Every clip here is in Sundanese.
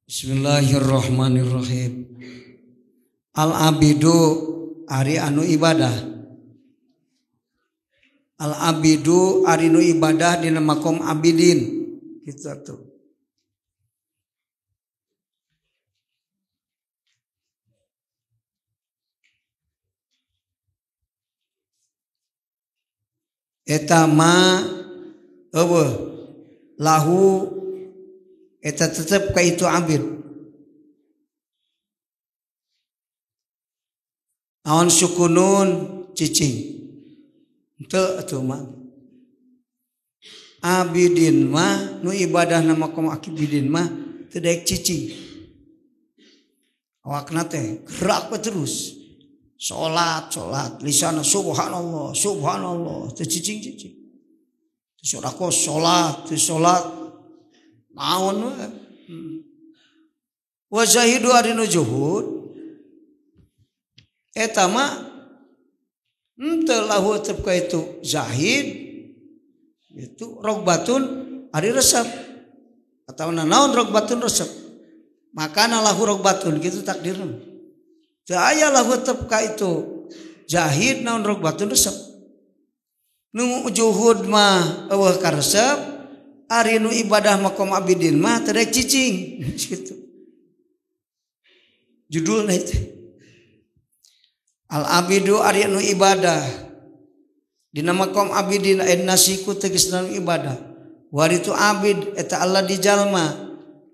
Bismillahirrahmanirrahim. Al abidu ari anu ibadah. Al abidu ari nu ibadah dina makom abidin. Kitu atuh. Eta ma eueuh lahu eta tetep ka itu abid. Awan sukunun cicing. Teu atuh mah. Abidin mah nu ibadah na makom abidin mah teu daek cicing. Awakna teh gerak we terus. Salat, salat, lisana subhanallah, subhanallah, teu cicing-cicing. Sedekah salat, teu salat naon we. Wa zahidu ari nu zuhud eta mah henteu lahu teu ka itu zahid itu rogbatun ari resep atau naon rogbatun resep makana lahu rogbatun kitu takdirna. Teu aya lahu teu ka itu zahid naon rogbatun resep. Nu zuhud mah eueuh karesep, ari nu ibadah makom abidin mah teu daek cicing kitu. Judulna itu. Al abidu ari nu ibadah dina makom abidin aya nasiku tegasna ibadah. Waritu abid eta Allah di jalma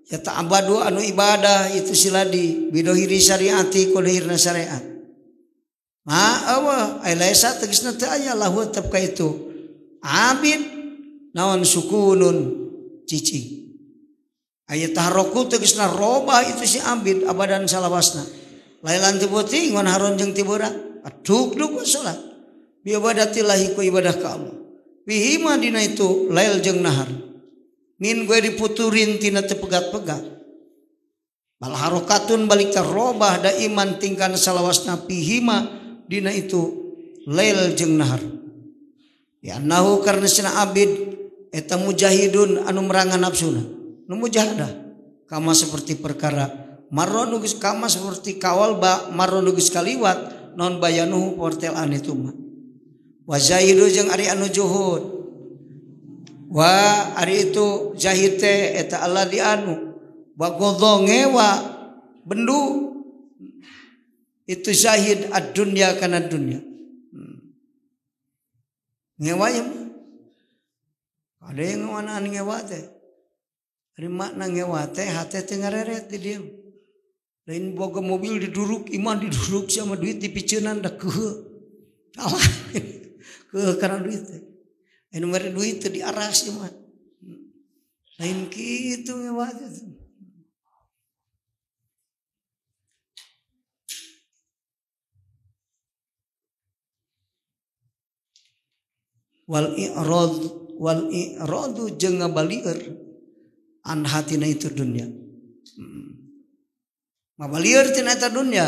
ya ta'abadu anu ibadah itu siladi bidohiri syariati kudohirna syariat. Ma eueuh aya laisa tegasna teu aya lahu teu ka itu abid naon sukunun cicing. Aya taharroku tegasna robah itu si abid abadan salawasna. Lailan teu peuting wan haron jeung ti beurang aduk-duk salat. Bi ibadatillahi ku ibadah ka Allah. Bihima dina itu lail jeung nahar. Min gue diputurin tina teu pegat-pegat. Bal harokatun balik terobah da iman tingkana salawasna pihima dina itu lail jeung nahar. Ya nahu karena sina abid eta mujahidun anu merangan nafsuna. Nu mujahadah kama seperti perkara marro nu geus kama seperti kawal ba marro nu geus kaliwat non bayanuhu portel an itu mah. Wa zahidu jeung ari anu juhud. Wa ari itu zahid teh eta Allah di anu wa godho ngewa bendu itu zahid ad-dunya kana dunya. Ngewanya ada yang ngewanaan ngewa teh. Ari makna ngewa teh hate teh ngareret di dieu. Lain boga mobil diduruk, iman diduruk sama duit dipiceunan da keuheuh. Alah. Keuheuh kana duit teh. Anu mere duit teh diaras ieu mah. Lain kitu ngewa teh. Wal i'rad wal i'radu jeung ngabalieur an hatina itu dunya. Ngabalieur tina eta dunya.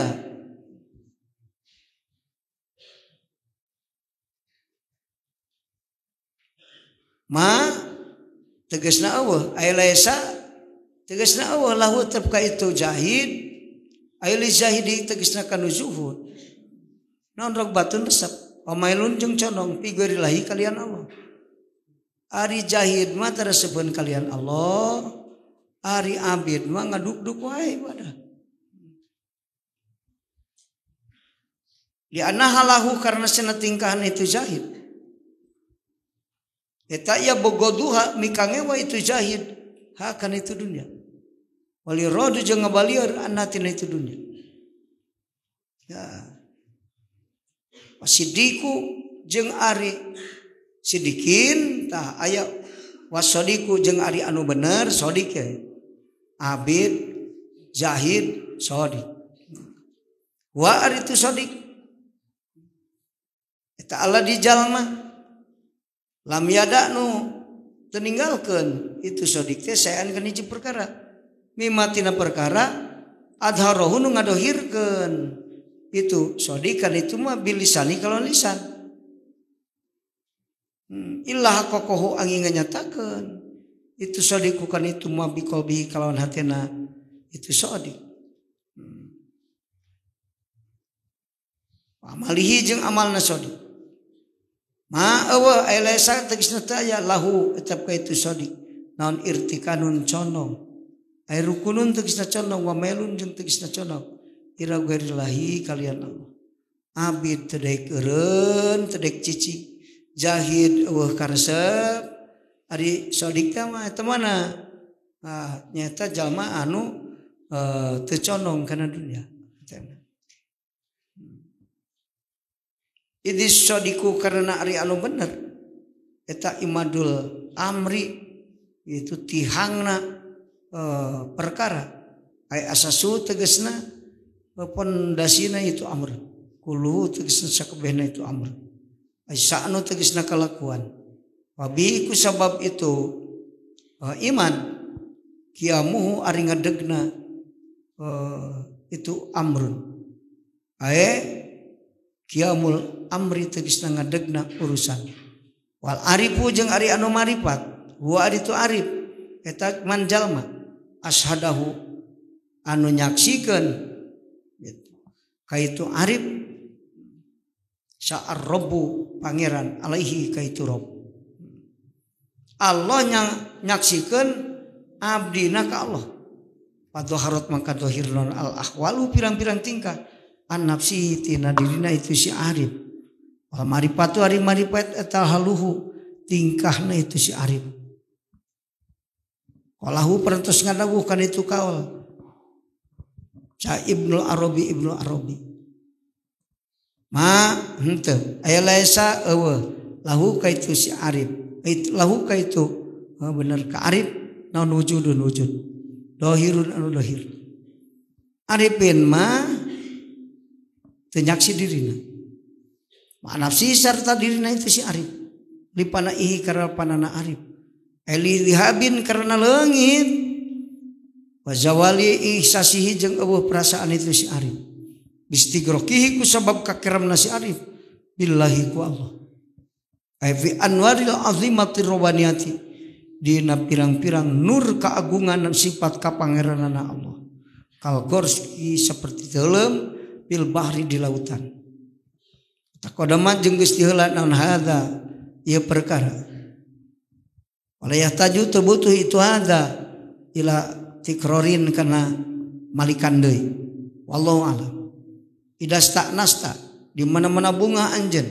Ma tegasna eueuh aya laisa tegasna eueuh lahu teu ka itu jahid aya li zahidi tegasna kanu zuhud. Naon rogbatun resep pamailun jeung condong pigorilahi kalian Allah. Ari jahid mah teresepeun kalian Allah, ari abid mah ngaduk-duk wae ibadah. Di anna halahu karena sena tingkahan itu jahid. Eta ya bogoduha mikangewa itu jahid, hakan itu dunia. Wali rodu jeung ngabalieur annatina itu dunia. Ya. Wasidiku jeung ari sidikin tah aya wasodiku jeung ari anu bener sodik ya. Abid zahid sodik. Wa ari itu sodik. Eta Allah di jalma lam yada nu teu ninggalkeun itu sodik teh saean kana hiji perkara. Mimatina perkara adharohu nu ngadohirkeun. Itu sodikan itu mah bilisani kalau lisan. Illah kokohu angin nganyatakeun. Itu sodikukan itu mah biqalbihi kalawan hatena. Itu shadiq. Amalihi jeung amalna shadiq. Ma eueuh aya laisa tegasna teu aya lahu tetep ka itu shadiq. Naon irtikanun condong. Aya rukunun tegasna condong wa melun jeung tegasna condong. Ira ghairillahi kalian Allah. Abid teu daek eureun, teu daek cici. Jahid eueuh karesep. Ari shadiq teh mah eta mana? Ah, nyata jalma anu teu condong kana dunia. Idis shadiqu karena ari anu bener eta imadul amri itu tihangna perkara ay asasu tegasna pondasina itu amr kulu tegasna sakabehna itu amr ay sa'nu tegasna kalakuan wabi ku sabab itu iman kiamuhu ari ngadegna itu amrun ay kiamul amri tegasna ngadegna urusan wal arifu jeung ari anu marifat huwa ari tu arif eta man jalma ashadahu anu nyaksikeun gitu kaitu arif sa'ar rabbu pangeran alaihi kaitu rabb Allah nyaksikeun abdina ka Allah padhaharat mangka dohirnon al ahwalu pirang-pirang tingkah an nafsi tina dirina itu si arif wal marifatu ari marifat eta haluhu tingkahna itu si arif qalahu parantos ngadawuh kana itu kaul ca Ibnu Arabi ma henteu aya laisa eueuh lahu ka itu si arif lahu ka itu bener ka arif naon wujudun wujud dohirun anu dohir arifin mah tenyaksi dirina nafsi serta dirina itu si arif lipana ihi karena panana arif eli lihabin karena leungit wazawali ihsasihi jeung eueuh perasaan itu si arif bistigrokihi ku sabab kakeramna si arif billahi ku Allah ay fi anwaril azimati robaniyati dina pirang-pirang nur keagungan dan sifat kapangeranana Allah kalgorski seperti teuleum bil bahri di lautan. Taqadama jeung geus diheula naon hadza ieu perkara. Walayah taju teu butuh itu hadza ila tikrorin kana malikan deui. Wallahu alam. Ida sta'nasta di mana-mana bunga anjeun.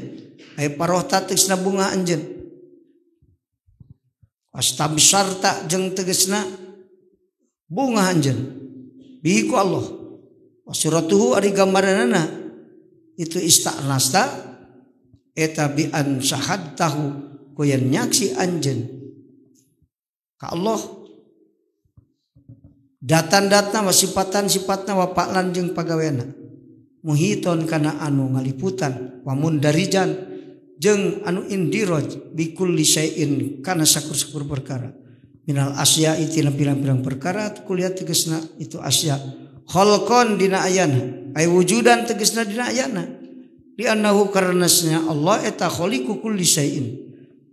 Aya parohta tegasna bunga anjeun. Astabsarta jeung tegasna bunga anjeun. Bihi ku Allah. Wasuratuhu ari gambaranana itu ista'nasta eta bi an syahadtahu ku yen nyaksi anjeun ka Allah datan-datna wa sifatan-sifatna wa pa'lan jeung pagaweana muhiton kana anu ngaliputan wa mundarijan jeung anu indiroj bi kulli syai'in kana sakur-sakur perkara minal asya itina pirang-pirang perkara kuliah tegasna itu asya khalqon dina ayana ay wujudan tegasna dina ayana di annahu karena Allah eta khaliqu kulli syai'in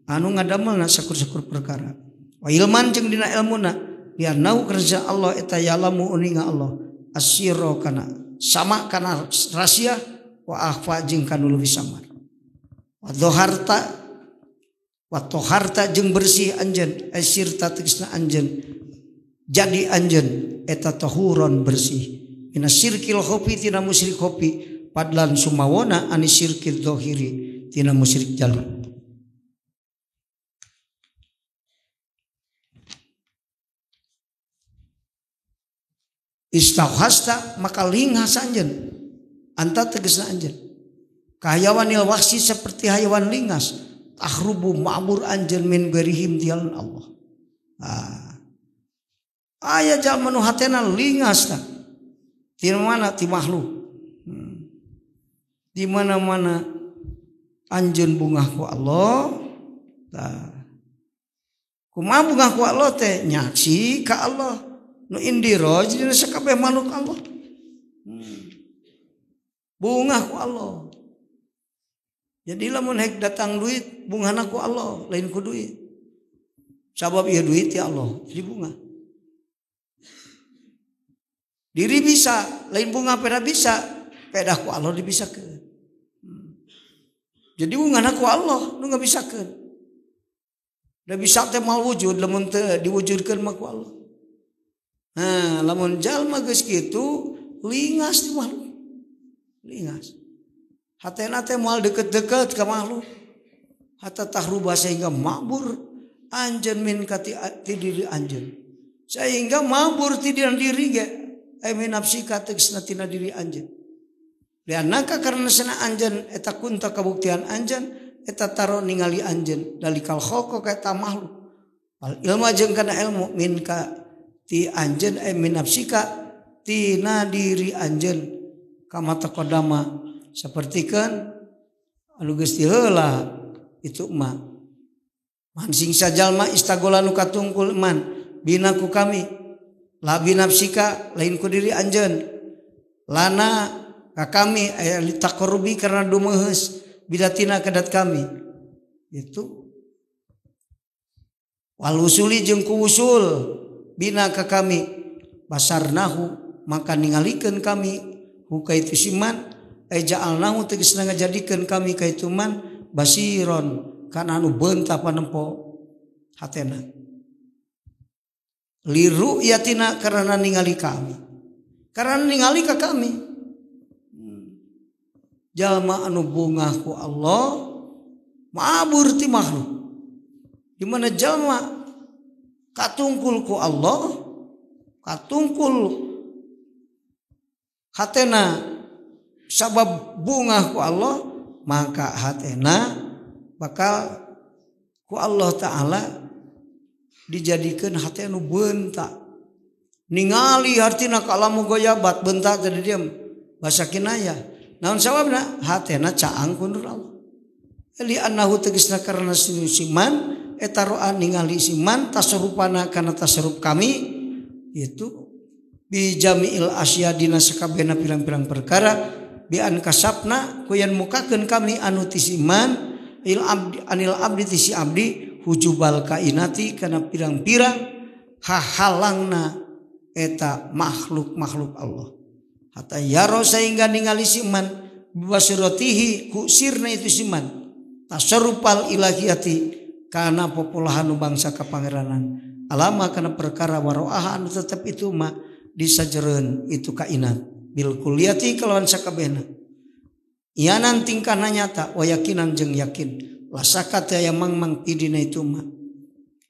anu ngadamelna sakur-sakur perkara wa ilman jeung dina ilmuna di annahu karena Allah eta ya'lamu uninga Allah asira kana sama kana rahasia wa akhfa jeung kanu leuwih samar wa dhaharta wa taharta jeung bersih anjeun asirta tegasna anjeun jadi anjeun eta tahuron bersih mina syirkil khofi tina musyrik khofi padlan sumawona ani syirkil dohiri tina musyrik jali. Istauhasta maka linghas anjeun anta tegasna anjeun kahayawanil wahsi seperti hayawan lingas tahrubu ma'mur anjeun min ghairihim tialan Allah. Aya jalma nu hatena lingas tah. Di mana ti makhluk. Di mana-mana anjeun bungah ku Allah. Tah. Kumaha bungah ku Allah teh nyaksi ka Allah. Nu indiroj dina sakabeh makhluk Allah. Bungah ku Allah. Jadi lamun hek datang duit bungahna ku Allah, lain ku duit. Sabab ieu duit ya Allah, jadi bunga. Diri bisa, lain bunga peda bisa, pedah ku Allah dibisakeun. Jadi bungana ku Allah nu ngabisakeun. Da bisa teh moal wujud lamun teu diwujudkeun mah ku Allah. Nah, lamun jalma geus kitu lingas di makhluk. Lingas. Hatena teh moal deket-deket ka makhluk. Hatta tahrubah sehingga mabur anjeun min ka ti diri anjeun. Sehingga mabur ti diri ge ai min nafsika tegasna tina diri anjeun. Lianaka karena sena anjeun eta kunta kabuktian anjeun eta taro ningali anjeun dalikal khalqa ka eta makhluk. Wal ilmu jeung kana ilmu min ka ti anjeun ai min nafsika tina diri anjeun kama taqaddama sapertikeun anu geus diheula itu ma man sing sajalma istagola nu katungkul man bina ku kami la binafsika lain ku diri anjeun lana ka kami aya litaqarrubi karena dumeheus bidatina kadat kami itu wal usuli jeung ku usul bina ka kami basarnahu maka ningalikeun kami huka itu siman ay ja'alnahu tegasna ngajadikeun kami ka itu man basiron kana anu beunta panempo hatena liru yatina karena ningali kami karena ningali ka kami jalma anu bungah ku Allah mabur ti makhluk di mana jalma katungkul ku Allah katungkul hatena sabab bungah ku Allah maka hatena bakal ku Allah Ta'ala dijadikan hati anu bentak ningali hartina kalamu goyabat bentak jadi diam bahasa kinaya naon sababna hatena caang ku nur Allah li annahu tegasna karena siman eta roa ningali siman tasarupana kana tasaruf kami itu bi jami'il asya dina sakabehna pirang-pirang perkara bi an kasabna kuyan mukakeun kami anu ti siman il abdi anil abdi ti si abdi hujubal kainati kana pirang-pirang hahalangna eta makhluk-makhluk Allah hatta yaro sehingga ningali siman bibasiratihi ku sirna itu siman tasarrufal ilahiyati kana popolahan bangsa kapangeranan alama kana perkara waroah anu tetep itu ma disajereun itu kainat bil kulliyati kalawan sakabehna ianan tingkahna nyata wa yakinan jeung yakin lasaka teh aya mangmang pidina itu ma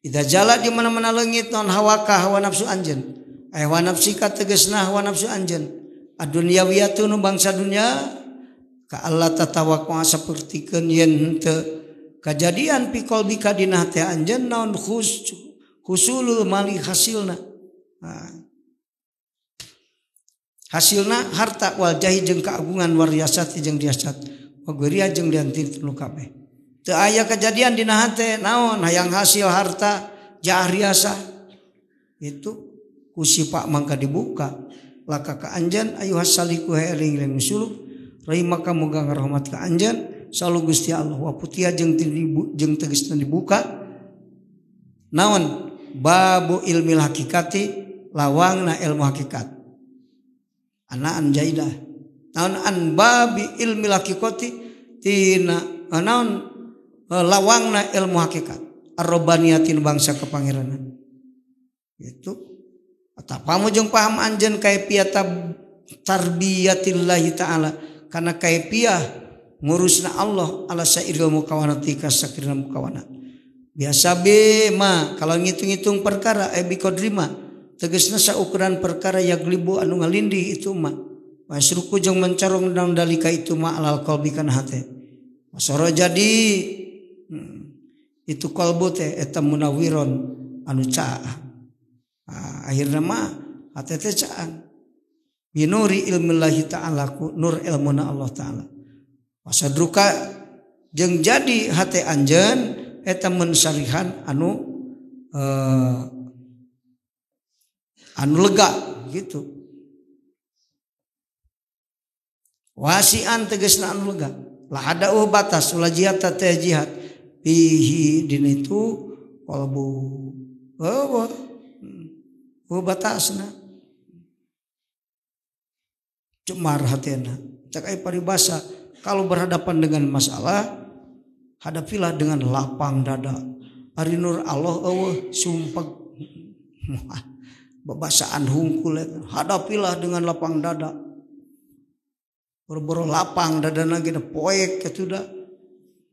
ida jala di mana-mana leungit non hawaka hawa nafsu anjeun aya hawa nafsika tegasna hawa nafsu anjeun adunyawiyatu nu bangsa dunya ka Allah tatawaqqo sapertikeun yen henteu kajadian pikol bika dina hate anjeun naon husulul mali hasilna hasilna harta wal jahi jeung keagungan wariasat jeung riasat waguria jeung dianti nu kabeh teu aya kejadian dina hate naon hayang hasil harta jah riasa itu ku sipak mangka dibuka laka ka anjeun ayuhas saliku eling-eling suluk rahimaka muga ngarahmat ka anjeun salalu Gusti Allah wa putia jeung jeung tegasna dibuka naon babu ilmil hakikati lawangna ilmu hakikat anaan jaidah naon an babi ilmil hakikati tina naon lawangna ilmu hakikat arrobaniyatin bangsa kepangeranan itu atapamu jeung paham anjeun kaifiat tarbiyatillahi ta'ala karena kaifiah ngurusna Allah ala sairil mukawanati ka sakirna mukawana biasa bema kalau ngitung-ngitung perkara bi qadrima tegasna saukuran perkara yaglibu anu ngalindih itu ma wasruku jeung mencorong dalam dalika itu ma alal qalbi kana hate wasoro jadi itu qalbu teh eta munawiron anu caah akhirna mah hate teh caang binuri ilmillahi ta'ala ku nur ilmuna Allah ta'ala wasadruka jeung jadi hate anjeun eta mensarihan anu anu lega gitu wasian tegasna anu lega lah ada batas ulah jihad teh jihad pihi dina itu qalbu oh batasna. Cemar hatena. Cek aya paribasa, kalau berhadapan dengan masalah hadapilah dengan lapang dada. Ari nur Allah eueuh sumpeg. Babasaan hungkul eta. Hadapilah dengan lapang dada. Boro-boro lapang dadana ge poek kitu da.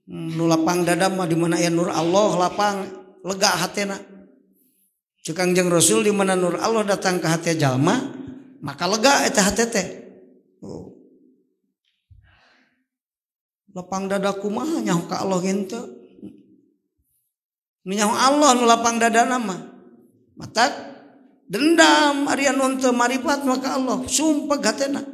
Nu lapang dada mah di mana aya nur Allah lapang lega hatena. Cek Kangjeng Rasul di mana nur Allah datang ke hati jalma maka lega eta hate teh. Oh. Lapang dada kumaha nyaho ka Allah henteu. Nyaho Allah nu lapang dadana mah. Matak dendam ari anu teu marifat maka Allah sumpeg hatena.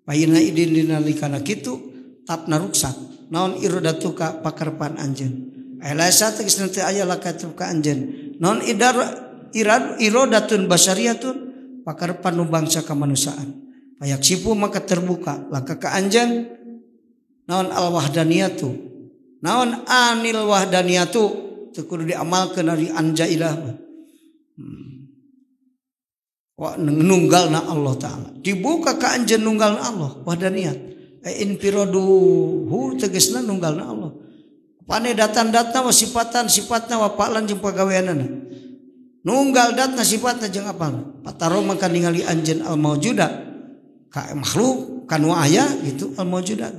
Payina idin dina likana kitu tapna ruksak. Naon irodatuka pakarpan anjeun. Laisa tegasna teu aya laka ka anjeun. Naon idar irad irodatun basyariatun pakarpan nu bangsa kamanusiaan. Payaksifu maka terbuka laka ka anjeun naon al wahdaniyatu. Naon anil wahdaniyatu teu kudu diamalkeun ari anjailah. Wa nunggalna Allah taala. Dibuka ka anjeun nunggalna Allah wahdaniyat. Infiraduhu tegasna nunggalna Allah. Pane datan datna wa sifatan sifatna wa pa'lan jeung pagaweanana. Nunggal datna sifatna jeung apalna. Pataro maka ningali anjeun al maujuda ka makhluk kanu aya gitu al maujuda.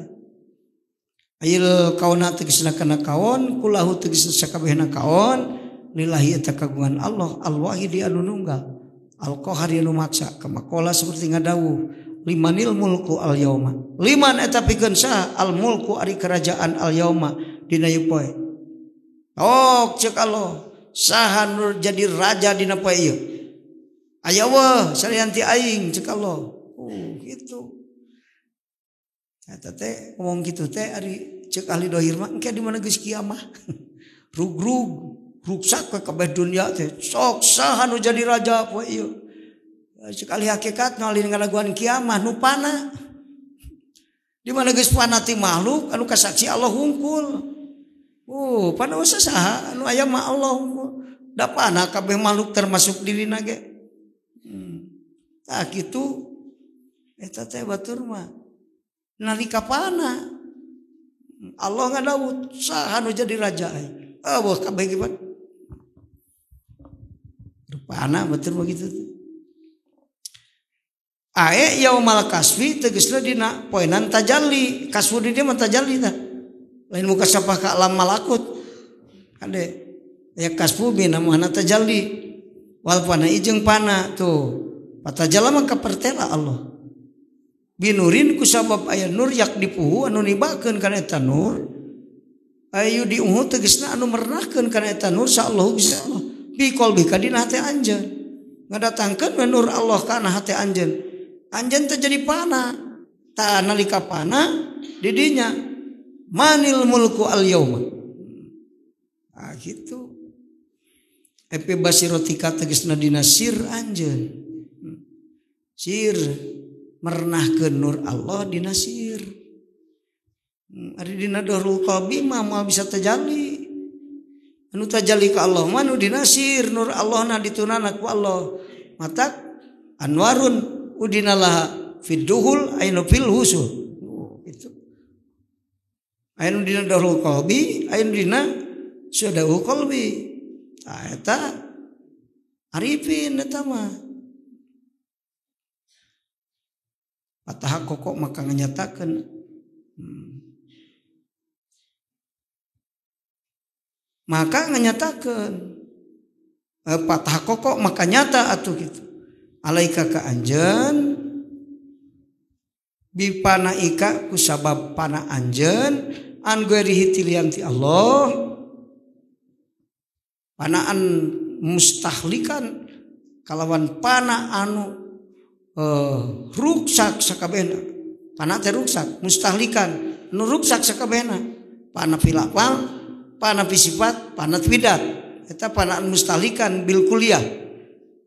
Ayil kaona tegasna kana kaon kulahu tegasna sakabehna kaon lillahi eta kagungan Allah al wahidi anu nunggal. Al qahari anu maksa kamakola seperti ngadawuh limanil mulku al yauma. Liman eta pikeun saha al mulku ari kerajaan al yauma dina ieu poe. Oh cek Allah saha nu jadi raja dina poe ieu. Aya weuh salian ti aing cek Allah. Oh gitu. Eta teh ngomong kitu teh ari cek ahli dohir mah engke di mana geus kiamah. Rug-rug ruksak ke kabeh dunia teh. Sok saha nu jadi raja poe ieu. Cek ahli hakikat nu ahli ngalaguan kiamah nu pana. Di mana geus pana ti makhluk anu kasaksi Allah hungkul. Oh, pana usah saha anu aya mah Allah hungkul. Da pana kabeh makhluk termasuk dirina ge. Tah kitu eta teh batur mah. Nalika pana Allah ngadawuh saha nu jadi raja ai. Eueuh kabeh ge pan. Rupana batur mah kitu teh. Ae yaumal kasfi tegasna dina poenan tajalli. Kasfu di dieu mah tajalli tah. Lain muka sapah ka alam malakut. Kade aya kasfu bina mana tajalli. Wal pana ijeung pana tuh. Patajalla mah kapertela Allah. Binurin ku sabab aya nur yak dipuhu anu nibakeun kana eta nur. Ayu diuhu tegasna anu mernahkeun kana eta nur sa Allah bisa Allah. Bi qalbika dina hate anjeun. Ngadatangkeun nur Allah kana hate anjeun. Anjeun teh jadi pana. Ta nalika pana didinya manil mulku al yauma. Ah gitu. Epi basirotika tegasna dina sir anjeun. Sir mernahkeun nur Allah dina sir. Ari dina dohrul qalbi mah moal bisa tajalli. Anu tajalli ka Allah mah nu dina sir nur Allahna ditunana ku Allah. Matak anwarun udinalaha fid duhul ainu fil husul. Itu. Ainu dina dohrul qalbi, ainu dina sudahu qalbi. Tah eta arifin eta mah. Patah kokok maka nganyatakeun maka nganyatakeun patah kokok maka nyata atuh gitu. Alaika ka anjeun bipana ika kusabab pana anjeun an ghairihi tilian ti Allah panaan mustahlikan kalawan pana anu ruksak sakabehna. Pana teh ruksak mustahlikan nu ruksak sakabehna. Pana filafal, pana fisifat, pana fidat. Eta panaan mustahlikan bil kuliah.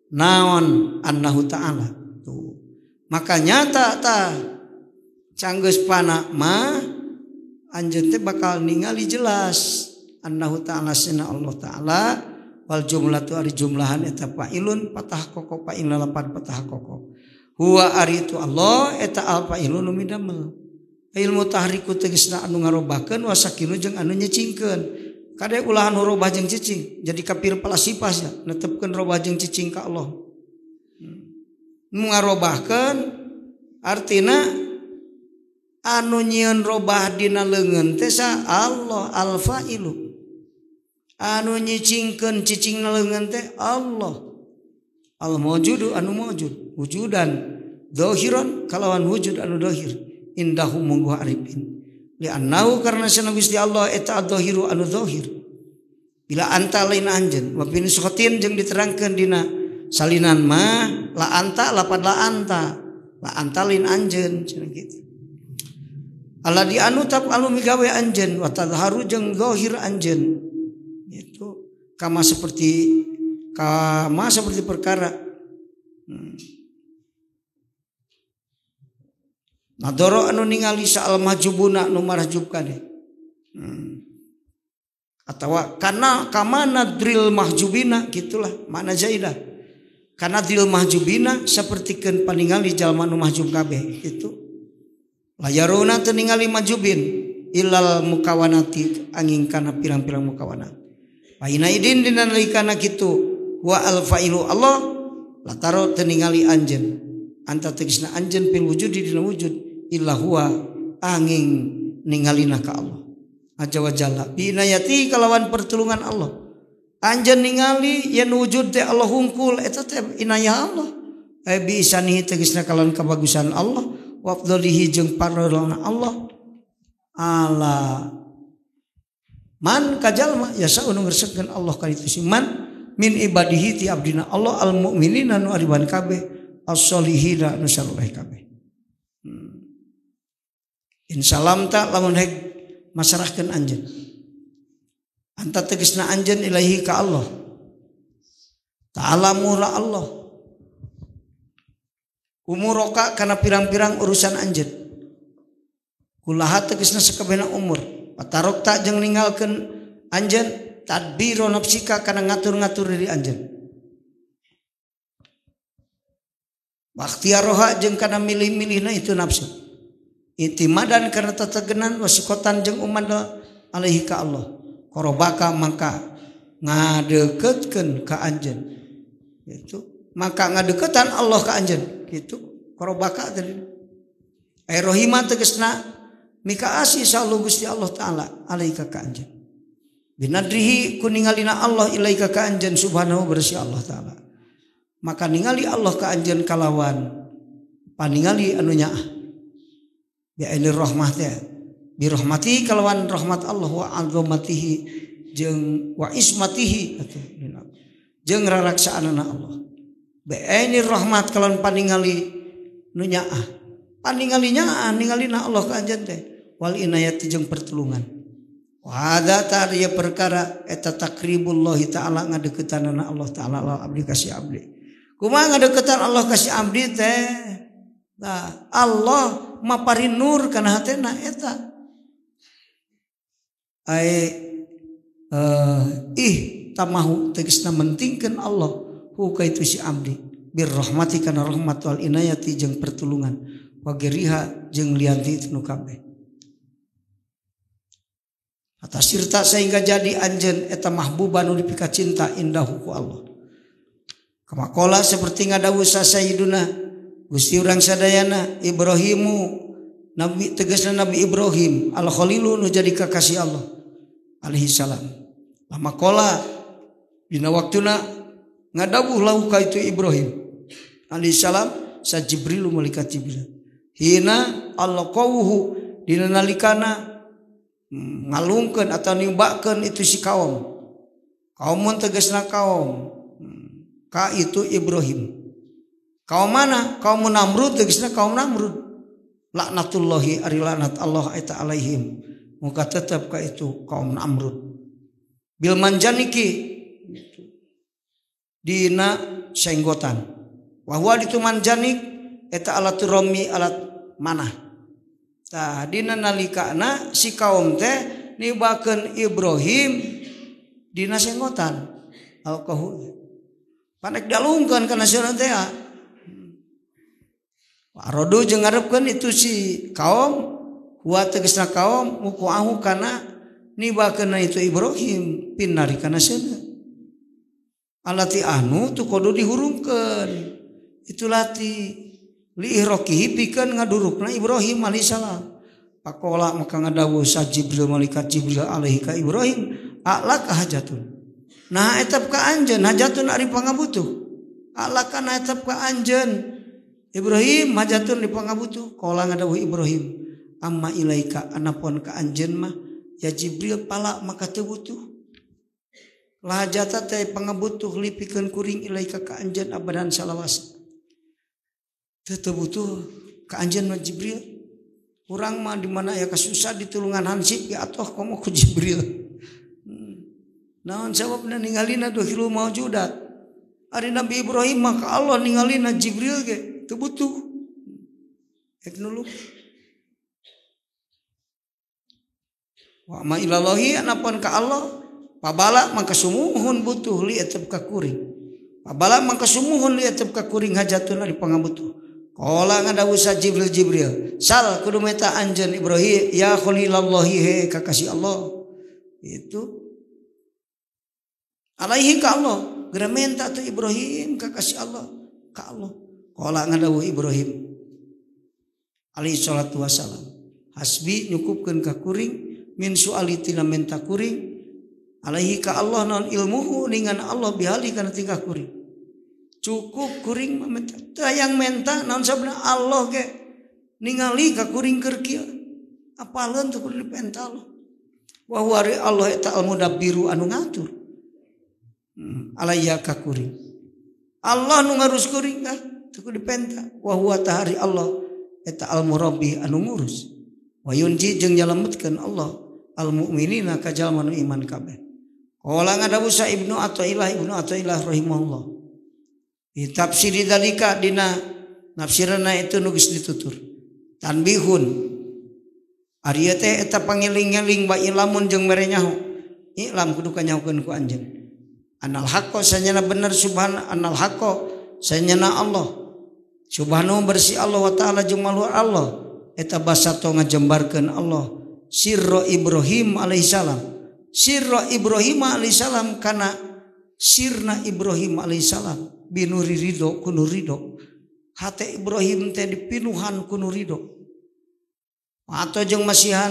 Naon annahu ta'ala. Tuh. Maka nyata ta canggeus pana mah anjeun teh bakal ningali jelas annahu ta'ala sina Allah ta'ala Wal jumlatu ari jumlahan eta fa'ilun patah koko fa'il lapan patah koko. Huwa ari itu Allah eta al fa'ilun nu midamel. Ilmu tahriku tegasna anu ngarobahkeun wasakinu jeung anu nyicingkeun. Kade ulah anu robah jeung cicing jadi kafir palasipah nya netepkeun robah jeung cicing ka Allah. Nu ngarobahkeun artina anu nyieun robah dina leungeun teh sa Allah al fa'ilu. Anu nyicingkeun cicing na leungeun teh Allah. Al mawjudu anu mawjud wujudan dhahiran kalawan wujud anu dhahir indahu mungguh arifin. Li'annahu karena sana Gusti Allah eta adzahiru anu zahir. Bila anta lain anjeun wa bin sukhatin jeung diterangkeun dina salinan mah la anta lapad la anta. La anta lain anjeun cenah kitu. Allah di anu tap alu migawe anjeun wa tadharu jeung zahir anjeun. Itu kama seperti perkara. Nadoro anu ningali saal mahjubuna nu marhjub kade. Atawa kana kama nadril mahjubina gitulah makna zaidah. Kana dril mahjubina sapertikeun paningali jalma nu mahjub kabeh itu. Layaruna teu ningali mahjubin ilal mukawanati angin kana pirang-pirang mukawanat. Paina idin dina nalikana kitu wa al fa'ilu Allah lataro teu ningali anjeun. Anta tegasna anjeun fil wujudi dina wujud illa huwa angin ningalina ka Allah azza wa jalla bi inayati kalawan pertulungan Allah. Anjeun ningali yen wujud teh Allah hungkul eta teh inayah Allah. Bi isanihi tegasna kalawan kabagusan Allah wa afdalihi jeung parolona Allah ala man kajalma yasa anu ngresepkeun Allah ka itu si man min ibadihi ti abdina Allah al mukminina nu ariban kabeh as-solihina nu saleh kabeh. In salamta lamun hek masarahkeun anjeun. Anta tegasna anjeun ilahi ka Allah. Ta'ala mura Allah. Umuroka kana pirang-pirang urusan anjeun. Kulaha tegasna sakabehna umur. Patarokta jeung ninggalkeun anjeun tadbiro nafsika kana ngatur-ngatur diri anjeun. Bakhtiaroha jeung kana milih-milihna itu nafsu. Intimadan karena tetegenan wasikotan jeung umandal alaihi ka Allah. Korobaka maka ngadeketkeun ka anjeun. Gitu. Maka ngadeketan Allah ka anjeun. Gitu. Korobaka tadi. Ai rohima tegasna mika asih sallu Gusti Allah taala alaika ka anjeun. Binadrihi kuningalina Allah ilaika ka anjeun subhanahu bersih Allah taala. Maka ningali Allah ka anjeun kalawan paningali anu nyaah bi ainir rahmah teh bi rahmati kalawan rahmat Allah wa azamatihi jeung wa ismatihi atuh jeung raraksaanana Allah bi ainir rahmat kalawan paningali nu nyaah paningali nyaah ningalina Allah ka anjeun teh wal inayati jeung pertulungan wa hadza ta'ala perkara eta takribullahi ta'ala ngadeukeutanana Allah ta'ala al abdi kasih abdi. Kumaha ngadeukeutan Allah kasih abdi teh? Nah, Allah maparin nur kana hatena eta. Ai ih tamahu tegasna mentingkeun Allah hu ka itu si abdi bir rahmati kana rahmat wal inayati jeung pertulungan wa geriha jeung lianti itu nu kabeh. Atasirta sehingga jadi anjeun eta mahbuban nu dipika cinta indahu ku Allah. Kamakola seperti ngadawu sayyiduna Gusti urang sadayana Ibrahimu Nabi tegasna Nabi Ibrahim al Khalilu nu jadi kakasih Allah alaihi salam. Lama kola dina waktuna ngadawuh lahu ka itu Ibrahim alaihi salam sa Jibril malaikat Jibril. Hina alqawhu dina nalikana ngalungkeun atau nimbakeun itu si kaum. Kaum mun tegasna kaum ka itu Ibrahim. Kaum mana? Kaum Namrud tegasna kaum Namrud. Laknatullahi ari laknat Allah eta alaihim. Muka tetep ka itu kaum Namrud. Bil manjaniki dina senggotan. Wa huwa ditu manjanik eta alat romi alat manah. Tah dina nalikana si kaum teh nibakeun Ibrahim dina senggotan. Alqahu panek dalungkeun kana seuneu teh. Arodu jeung ngarepkeun itu si kaum wa tegasna kaum muqahu kana nibakeunna itu Ibrahim pinari kana seuneu. Alati anu tu kudu dihurungkeun itu lati li ihraqihi pikeun ngadurukna Ibrahim alaihissalam. Pakola maka ngadawuh sa Jibril malaikat Jibril alaihi ka Ibrahim alaka hajatun. Nah etap ka anjeun hajatun ari pangabutuh. Alaka na etap ka anjeun Ibrahim hajatun di pangabutuh. Kola ngadawuh Ibrahim amma ilaika anapun ka anjeun mah ya Jibril pala maka teu butuh. Lahajata teh pangabutuh lipikeun kuring ilaika ka anjeun abadan salawas. Teu butuh ka anjeun mah Jibril. Urang mah di mana aya kasusah ditulungan hansip ya atoh komo ku Jibril. Naon sababna ningalina duhilul maujudat. Ari Nabi Ibrahim mah ka Allah ningalina Jibril ge teu butuh. Ek nulung. Wa ma ilallahi anapun ka Allah pabala mangka sumuhun butuh li etep ka kuring. Pabala mangka sumuhun li etep ka kuring hajatun ari pangabutuh. Kala ngadawuh sa Jibril Jibril sal kudu meta anjeun Ibrahim ya khalilallahi he kakasih Allah. Itu alaihi ka Allah geura menta tu Ibrahim kakasih Allah ka Allah. Kala ngadawuh Ibrahim alaihi salatu wasalam hasbi nyukupkeun ka kuring min suali tina menta kuring alaihi ka Allah non ilmuhu ningan Allah bihali kana tingkah kuring. Cukup kuring mah menta teu hayang menta naon sabna Allah ge ningali ka kuring keur kieu apaleun teu kudu dipenta Allah. Wa huwa Allah eta al mudabbiru anu ngatur alaiya ka kuring. Allah nu ngarus kuring ah teu kudu dipenta. Wa huwa tahari Allah eta al murabbi anu ngurus. Wa yunji jeung nyalametkeun Allah al mukminina ka jalma nu iman kabeh. Qala ngadawuh sa Ibnu Athaillah rahimahullah. Di tafsiri dalika dina nafsirana itu nu geus ditutur. Tanbihun ari teh eta pangeling-eling wa ilamun jeung mere nyaho. Ilam kudu kanyahokeun ku anjeun. Anal haqqo sanyana bener subhana anal haqqo sanyana Allah. Subhanahu bersih Allah wa ta'ala jeung maluhur Allah. Eta basato ngajembarkeun Allah sirra Ibrahim alaihissalam. Sirra Ibrahim alaihissalam kana sirna Ibrahim alaihissalam binuri ridho kunu ridho. Hate Ibrahim teh dipinuhan kunu ridho. Atau jeung masihan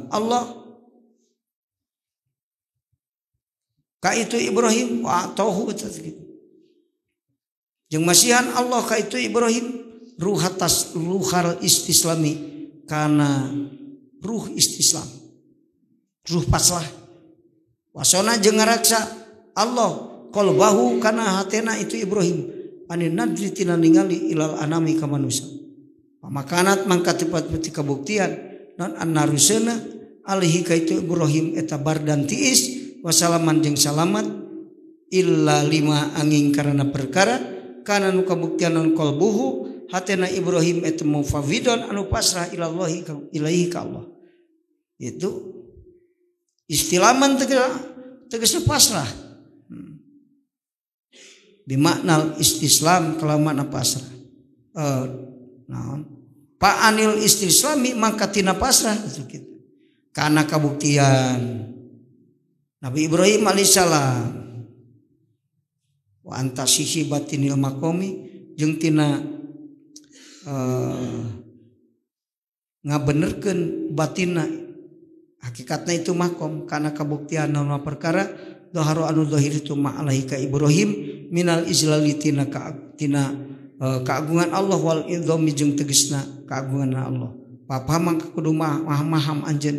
Allah ka itu Ibrahim wa tauhu gitu. Jeung masihan Allah ka itu Ibrahim ruhatas ruhal istislami kana ruh istislam ruh pasrah wasona jeung ngaraksa Allah qalbahu kana hatena itu Ibrahim anin nadri tina ningali ilal anami ka manusia pamakanat mangka tepat kabuktian non annarusena alaihi ka itu Ibrahim eta bardan tiis wasalaman jeung salamat illa lima angin karena perkara kana nu kabuktian non qalbuhu hatena Ibrahim eta mufawwidon anu pasrah ilallahi ilaihi ka Allah. Itu istilaman tegasna pasrah. Bimaknal istislam kalawan makna pasrah. Naon? Pa'anil istislami mangka tina pasrah gitu kitu. Kana kabuktian Nabi Ibrahim alaihissalam wa antasihi batinil maqami jeung tina ngabenerkeun batinna hakikatna itu makom kana kabuktian naon perkara doharo anu dohir itu ma'alaihi ka Ibrahim minal izlali tina keagungan Allah wal idhami jeung tegesna keagungan Allah. Papa mangka kudu maham anjeun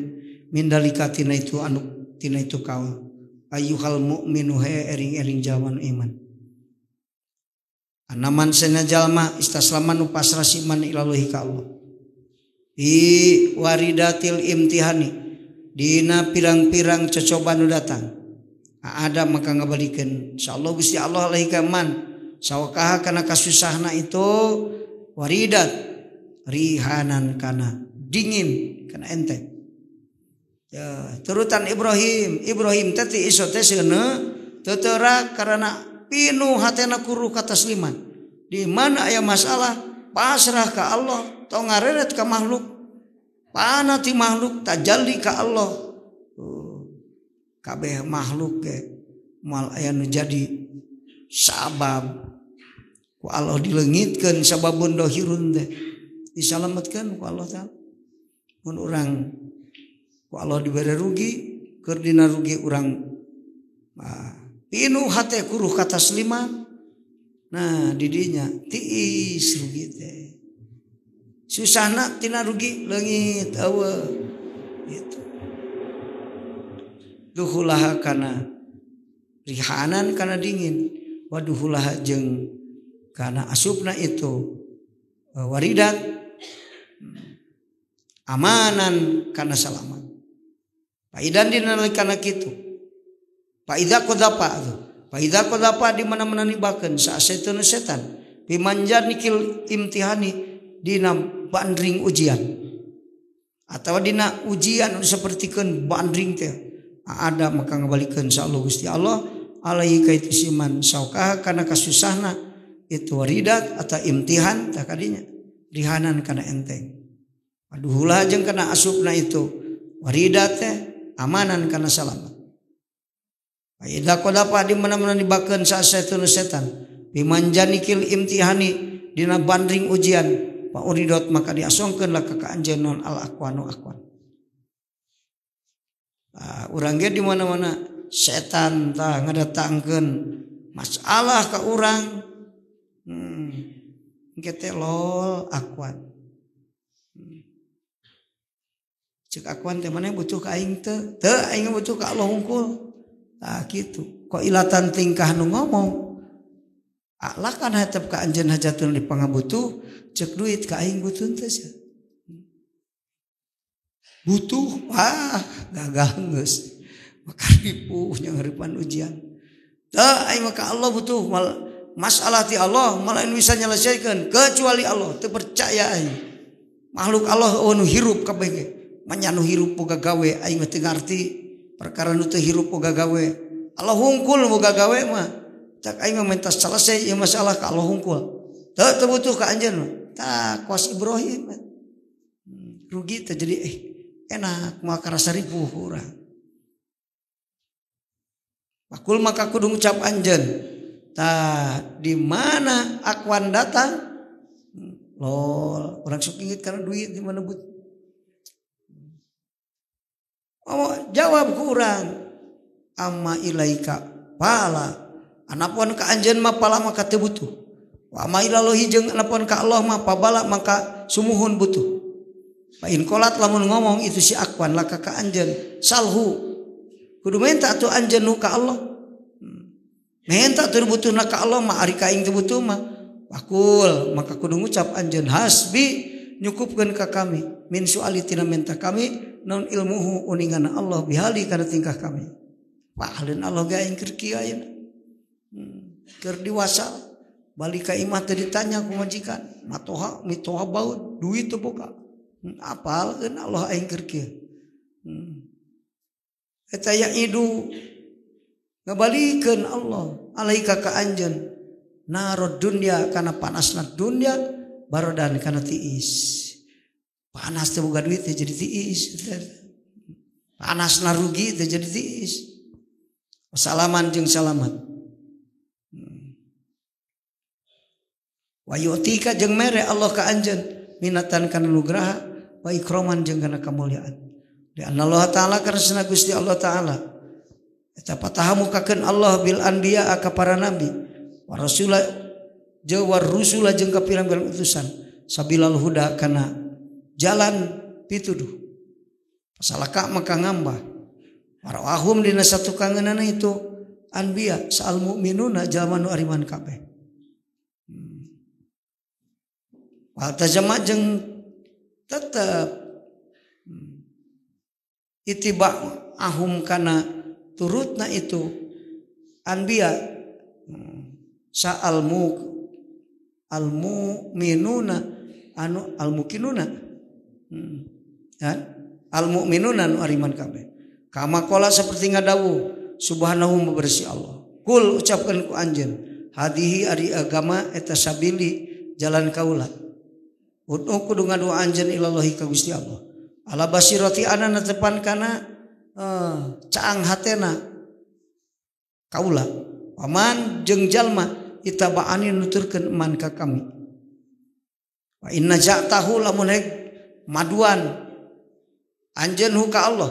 min dalika tina itu anu tina itu kaul ayyuhal mu'minu he ering-ering jalma nu iman. Anaman sena jalma istaslaman nu pasrah siman ilallahi ka Allah. Bi waridatil imtihani dina pirang-pirang cocoba nu datang. Ada maka ngabalikeun insyaallah Gusti Allah alaihi ka man sawakaha kana kasusahna itu waridat rihanan kana dingin kana enteng. Ya, turutan Ibrahim, Ibrahim teh ti iso teh seuneu teu teurak karena pinuh hatena kuruh katasliman. Di mana aya masalah pasrah ka Allah, tong ngareret ka makhluk. Pana ti makhluk tajalli ka Allah. Kabeh makhluk ge moal aya nu jadi sabab ku Allah dileungitkeun sababun dohirun teh disalametkeun ku Allah taala. Mun urang ku Allah dibere rugi, keur dina rugi urang pinuh hate kuruh katasliman. Nah didinya tiis rugi teh. Susahna tina rugi leungit eueuh gitu. Duhulaha kana rihanan kana dingin, waduhulaha jeung kana asupna itu waridat amanan kana salamat. Paidan dina kana kitu. Paida qadapa tuh. Paida qadapa di mana-mana nibakeun sasetan setan pimanjar nikil imtihani dina bandring ujian. Atau dina ujian sapertikeun bandring teh. Ada maka ngabalikeun sa Allah Gusti Allah alaihi ka itu siman saukah kana kasusahna itu waridat atau imtihan tah kadinya rihanan kana enteng. Aduhulah jeung kana asupna itu waridat teh amanan kana salamat. Aida qadapa di mana-mana dibakeun sasetan setan pimanjanikil imtihani dina bandring ujian pa uridot maka diasongkeun lah ka anjeun non al aqwanu aqwan. Urang ge di mana-mana setan tah ngadatangkeun masalah ka urang. Engke teh lol akuan. Cek akuan teh maneh butuh ka aing teu? Teu aing butuh ka Allah hungkul. Tah kitu. Kok ilatan tingkah nu ngomong. Alakan hatep ka anjeun hajatun di pangabutuh, cek duit ka aing butuh teu sia. Butuh, wah gagal geus. Maka ripuh nyangaripan ujian. Teu aing mah ka Allah butuh mal masalah ti Allah malah nu bisa nyelesaikan kecuali Allah. Teu percaya aing. Makhluk Allah nu hirup kabeh ge. Manya nu hirup boga gawe aing mah teu ngarti perkara nu teu hirup boga gawe. Allah hungkul boga gawe mah. Cak aing mah minta selesai ieu masalah ka Allah hungkul. Teu butuh ka anjeun mah. Tah kos Ibrahim. Rugi teh jadi enak maka rasa ripuh urang. Pakul maka kudu ngucap anjeun. Tah di mana akuan datang? Lol, orang sok inget karena duit di mana but. Oh, jawab ku urang. Amma ilaika pala. Anapun ka anjeun mah pala maka teu butuh. Wa amma ilallahi jeung anapun ka Allah mah pabala maka sumuhun butuh. Fa in qolat lamun ngomong itu si akwan laka ka anjeun salhu. Kudu minta atuh anjeun nu ka Allah. Minta teu butuhna ka Allah mah ari ka aing teu butuh mah. Pakul maka kudu ngucap anjeun hasbi nyukupkeun ka kami min suali tina minta kami non ilmuhu uningana Allah bihali kana tingkah kami. Pahalin Allah ge aing keur kieu ayeuna. Keur diwasa balik ka imah teu ditanya ku majikan matoha mitoha baut duit teu boga. Apalkeun Allah aing keur kieu. Eta ya idu ngabalikeun Allah alaika ka anjeun narod dunya kana panasna dunya barodan kana tiis. Panas teu boga duit teh jadi tiis. Panasna rugi teh jadi tiis. Salaman jeung salamat. Wa yu'tika jeung mere Allah ka anjeun minatan kana nugraha wa ikroman jeung kana kamuliaan. Di Allah Ta'ala karena Gusti Allah Ta'ala eta patahamukakeun Allah bil anbiya ka para nabi wa rasula jeung war rusula jeung ka pirang-pirang utusan sabilal huda kana jalan pituduh. Pasalaka maka ngambah warawahum dina satu kangeunana itu anbiya saal mukminuna jalma nu ariman kabeh. Wal tajama jeung tetep itiba ahum kana turutna itu anbiya sa'al mu al mu'minuna anu al muqinuna kan Al mukminuna nu ariman kabeh. Kama qala seperti ngadawuh subhanahu bersih Allah. Kul ucapkeun ku anjeun hadihi ari agama eta sabili jalan kaula. Ud'u kudu ngadua anjeun ilallahi ka Gusti Allah. Ala basirati ana netepan kana caang hatena kaula. Paman jeung jalma itabaani nuturkeun iman ka kami. Wa inna ja'tahu lamun hek maduan anjeun hu ka Allah.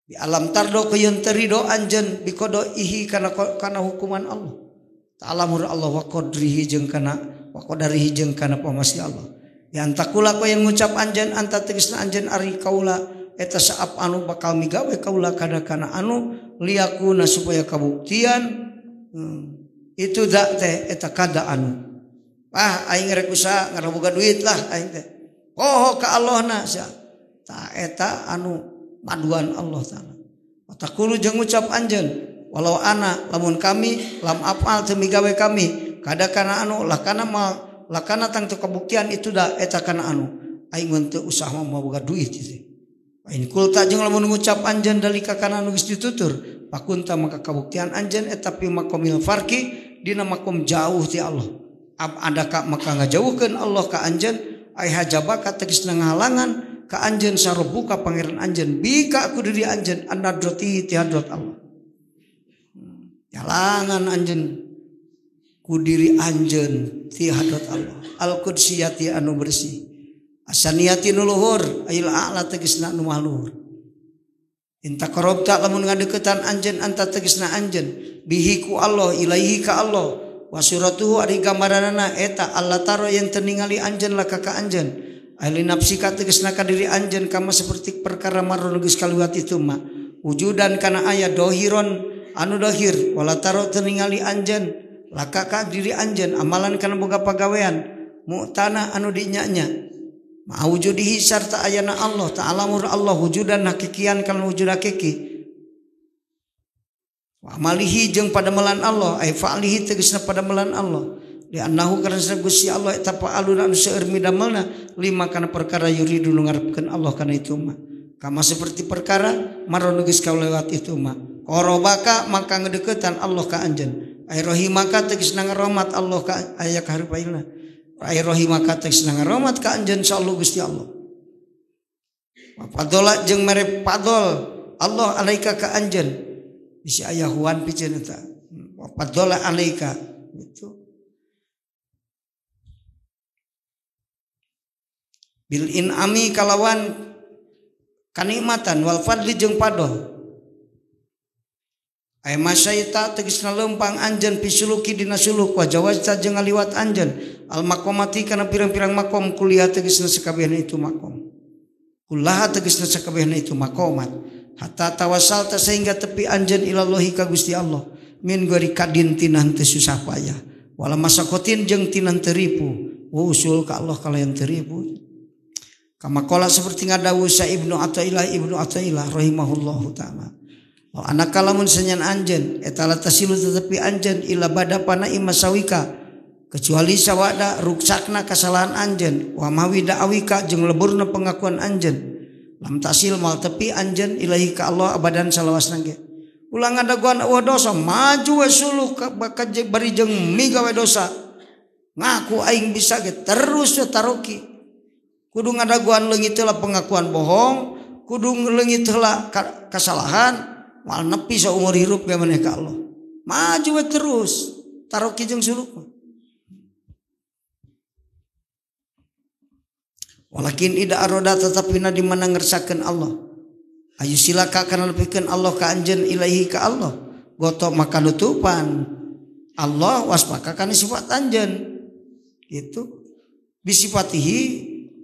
Di alam tardo keyeun teu ridho anjeun biqada ihi kana kana hukuman Allah. Ta'ala mur Allah wa qadrihi jeung kana wa qadarihi jeung kana pamasti Allah. Ya antakula koyen ngucap anjeun anta tegasna anjeun ari kaula eta saap anu bakal migawe kaula kana kana anu liyakuna supaya kabuktian itu dak teh eta kada anu. Ah aing rek usaha ngaraboga duit lah aing teh. Poho ka Allahna sia. Ta eta anu maduan Allah taala. Taqulu jeung ngucap anjeun walau ana lamun kami lam afal teu migawe kami kada kana anu lakana ma lakana tangtu kabuktian itu da eta kana anu aing mun teu usaha mah boga duit teh. In kulta jeung lamun ngucap anjeun dalika kana anu geus ditutur pakunta maka kabuktian anjeun eta pi maqamil farqi dina makom jauh ti Allah. Ab adaka maka ngajauhkeun Allah ka anjeun ai hajabaka tegasna ngahalangan ka anjeun sarobuka pangeran anjeun bika ku diri anjeun anadroti ti hadrat Allah. Jalangan anjeun ku diri anjeun ti hadrat Allah. Al qudsiyati anu bersih. Asaniyati nu luhur ayil a'la tegasna nu maha luhur. Inta qarabta lamun ngadeukeutan anjeun anta tegasna anjeun bihi ku Allah ilaihi ka Allah wa suratuhu ari gambaranana eta Allah taro yang teu ningali anjeun laka ka anjeun. Ahli nafsika tegasna ka diri anjeun kama seperti perkara marun geus kaliwat itu mah wujudan kana aya dohiron anu dohir wala taro teu ningali anjeun laka ka diri anjeun amalan kana boga pagawean mu'tana anu dinya-nya ma wujudihi sarta ayana Allah ta'ala mur Allah wujudan hakikian kana wujud hakiki wa amalihi jeung padamelan Allah ai fa'alihi tegasna padamelan Allah di annahu karena Gusti Allah eta fa'aluna anu seueur midamelna lima kana perkara yuridu nu ngarepkeun Allah kana itu mah kama seperti perkara maron geus kalewat itu mah qarabaka maka ngedeuketan Allah ka anjeun ai rahimaka tegasna ngarohmat Allah ka aya kaharupailna ai rahimaka tegasna ngarohmat ka anjeun insyaallah Gusti Allah wa fadala jeung mere fadol Allah alaika ka anjeun bisi aya huan piceun eta wa fadala alaika gitu bil in'ami kalawan kanikmatan wal fadli jeung padol ay masyaita tegasna leumpang anjeun pisuluki dina suluk wa jawazta jeung ngaliwat anjeun al maqamati kana pirang-pirang makom kuliah tegasna sakabehna itu makom kullaha tegasna sakabehna itu maqamat hatta tawassalta sehingga tepi anjeun ilallahi ka Gusti Allah min gori kadin tina henteu susah payah wala masakotin jeung tina henteu ripu usul ka Allah kalayan teu ripu. Kama qala seperti ngadawu sa Ibnu Athaillah rahimahullahu taala. Wa anaka lamun senyan anjeun eta la tasilu tetapi anjeun ila bada pana imasawika kecuali sawada ruksakna kasalahan anjeun wa mawi da'awika jeung leburna pengakuan anjeun. Lam tasil mal tepi anjeun ilahi ka Allah abadan salawasna ge. Ulah ngadaguan eueuh dosa maju we suluh ka bari jeung migawe dosa. Ngaku aing bisa ge terus we taroki. Kudu ngadaguan leungit heula pengakuan bohong, kudu leungit heula kasalahan, moal nepi saumur hirup ge maneh ka Allah. Maju we terus, taroki jeung suluk. Walakin ida aroda tetapina di mana ngersakeun Allah. Ayu silaka kana nepikeun Allah ka anjeun ilaihi ka Allah. Goto maka nutupan Allah waspaka kana sifat anjeun. Gitu. Bisifatihi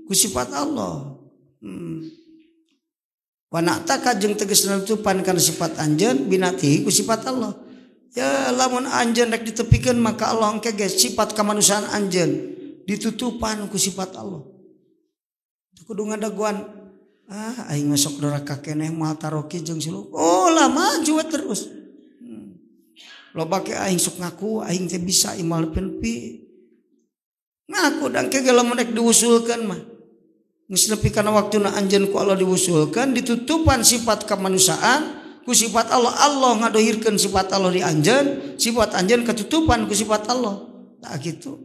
ku sifat Allah. Wa na'taka jeung tegasna nutupan kana sifat anjeun binatihi ku sifat Allah. Ya lamun anjeun rek ditepikeun maka Allah engke ge sifat kamanusiaan anjeun ditutupan ku sifat Allah. Kudu ngadaguan ah aing masuk doraka keneh moal taroki jeung suluk. Oh lah maju terus. Loba ke aing sok ngaku aing teh bisa imal nepi. Ngaku dan ke lamun rek diusulkeun mah. Geus nepi kana waktuna anjeun ku Allah diwusulkeun ditutupan sifat kemanusiaan ku sifat Allah. Allah ngadohirkeun sifat Allah di anjeun, sifat anjeun ketutupan ku sifat Allah. Tah kitu.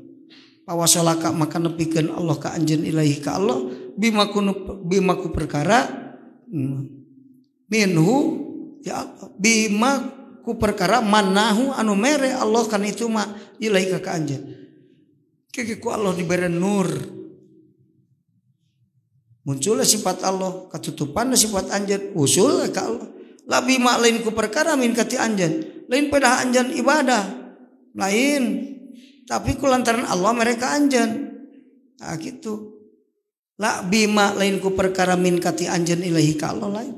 Pawasolaka maka nepikeun Allah ka anjeun ilahi ka Allah bima ku perkara minhu ya Allah bima ku perkara manahu anu mere Allah kan itu mah ilahi ka anjeun. Keke ku Allah dibere nur. Muncullah sifat Allah, ketutupan sifat anjeun, usul ka Allah. Labi mak lain ku perkara min kati anjeun, lain pedah anjeun ibadah, lain. Tapi ku lantaran Allah mereka anjeun. Nah gitu. La bima lain ku perkara min kati anjeun ilahi ka Allah lain.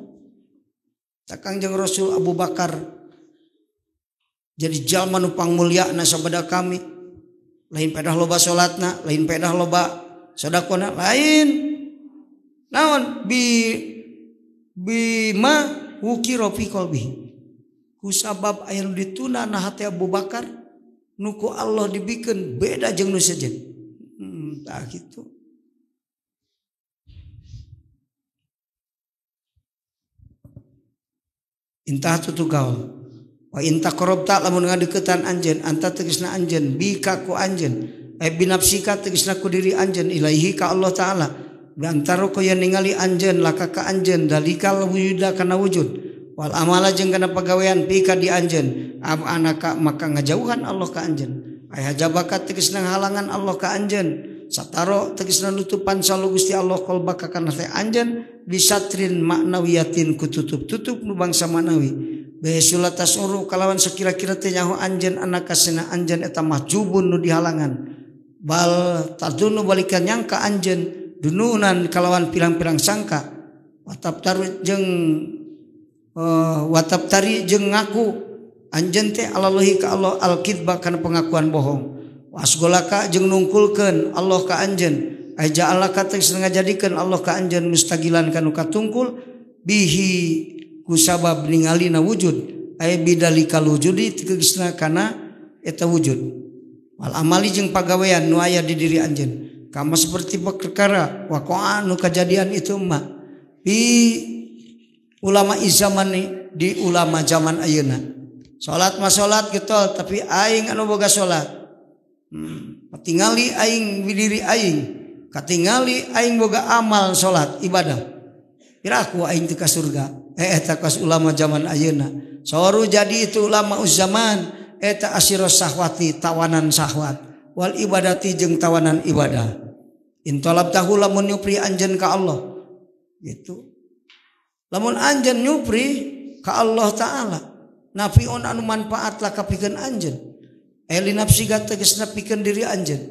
Tak Kangjeng Rasul Abu Bakar jadi jalma nu pangmulyana sabada kami. Lain pedah loba salatna, lain pedah loba sedekahna, lain. Naon bi bima wukira fi qalbi. Ku sabab aya nu dituna na hate Abu Bakar nu ku Allah dibikeun beda jeung nu sejen. Tah kitu. Intah tutugaul. Wa inta qarabta lamun ngadeukeutan anjeun anta tegasna anjeun bika ku anjeun ay binafsika tegasna ku diri anjeun ilaihi ka Allah taala. Antara kaya ningali anjeun laka ka anjeun dalikal wujuda kana wujud wal amala jeung kana pagawean pika di anjeun ab anaka maka ngajauhan Allah ka anjeun ay hajabaka tegasna halangan Allah ka anjeun sataro tegasna nutupan salu Gusti Allah qalbaka kana teh anjeun bisatrin maknawiyatin kututup-tutup nu bangsa maknawi besula tasuru kalawan sakira-kira teh nyaho anjeun anaka sena anjeun eta mahjubun nu dihalangan bal tadunu balikan nyangka anjeun dununan kalawan pirang-pirang sangka watap taru jeung watap tari jeung ngaku anjeun teh alallahi ka Allah al-kidba kana pengakuan bohong wasgolaka jeung nungkulkeun Allah ka anjeun ay ja'alaka tegas ngajadikeun Allah ka anjeun mustagilan kanu katungkul bihi kusabab ningalina wujud ay bidalikal wujudi tegasna kana eta wujud wal amali jeung pagawean nu aya di diri anjeun kama seperti perkara waqa'a nu kejadian itu mah di ulama zaman di ulama zaman ayeuna salat mah salat getol tapi aing anu boga salat katingali aing diri aing katingali aing boga amal salat ibadah piraku aing teu ka surga eta kas ulama zaman ayeuna soru jadi itu ulama zaman eta asiros sahwati tawanan sahwat wal ibadati jeung tawanan ibadah. Intolab tahu lamun nyupri anjeun ka Allah gitu. Lamun anjeun nyupri ka Allah taala nafiun anu manfaat lah kapikeun anjeun. Eli nafsi tegasna pikeun diri anjeun.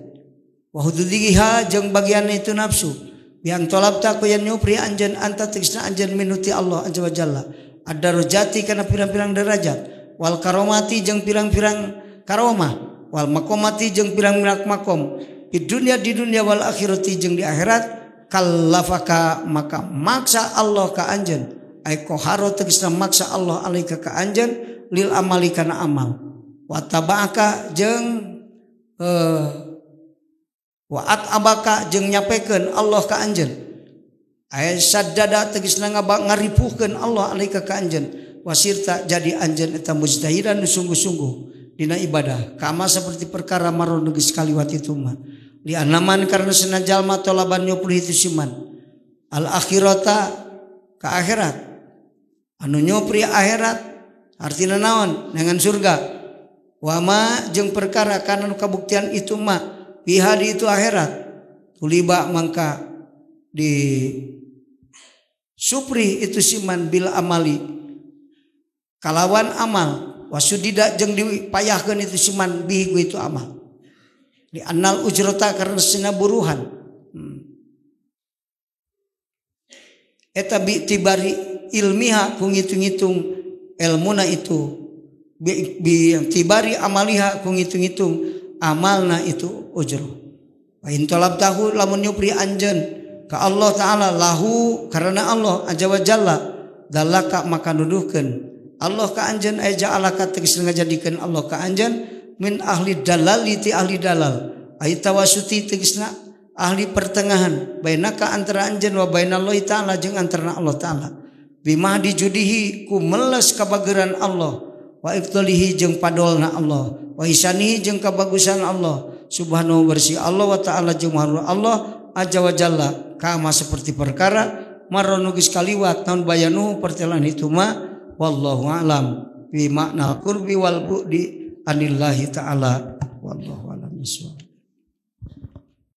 Wa hududiha jeung bagian itu nafsu. Biang tolab ta ku yen nyupri anjeun anta tegasna anjeun minuti Allah azza wa jalla. Ad-darajati kana pirang-pirang derajat wal karomati jeung pirang-pirang karomah wal makomati jeung pirang-pirang makom di dunia wal akhirati jeung di akhirat kallafaka maka maksa Allah ka anjeun ay koharo tegasna maksa Allah alaika ka anjeun lil amali kana amal wa tabaaka jeung wa atabaka jeung nyapekeun Allah ka anjeun ay saddada tegasna ngaripuhkeun Allah alaika ka anjeun wasirta jadi anjeun eta mujtahidan sungguh-sungguh dina ibadah kama seperti perkara maron geus kaliwat itu mah li anaman karena sena jalma tolaban nyupri itu siman al akhirata ka akhirat anu nyupri akhirat artina naon dengan surga wama jeung perkara kana nu kabuktian itu mah biha di itu akhirat tuliba mangka di supri itu siman bil amali kalawan amal wasudida jeung dipayahkeun itu siman bihi ku itu amal di annal ujrata karena sina buruhan eta bi tibari ilmiha ku ngitung-ngitung elmuna itu bi tibari amaliha ku ngitung-ngitung amalna itu ujroh wa in talabtahu lamun nyupri anjeun ka Allah taala lahu karena Allah azza wa jalla dalaka maka nuduhkeun Allah ka anjeun ay ja'alaka tegas ngajadikeun Allah ka anjeun min ahli dalali ti ahli dalal ay tawasuti tegasna ahli pertengahan bainaka antara anjeun wa bainallahi ta'ala jeung antara Allah ta'ala bima dijudihi ku meles kabageran Allah wa ifdalihi jeung padolna Allah wa ihsanihi jeung kabagusan Allah subhanahu bersih Allah wa ta'ala jeung maha Allah aja wa jalla kama seperti perkara marro nu geus kaliwat naon bayanuhu pertelan itu ma wallahu alam bi makna qurbi wal bu'di anillahi ta'ala wallahu alam bisawab.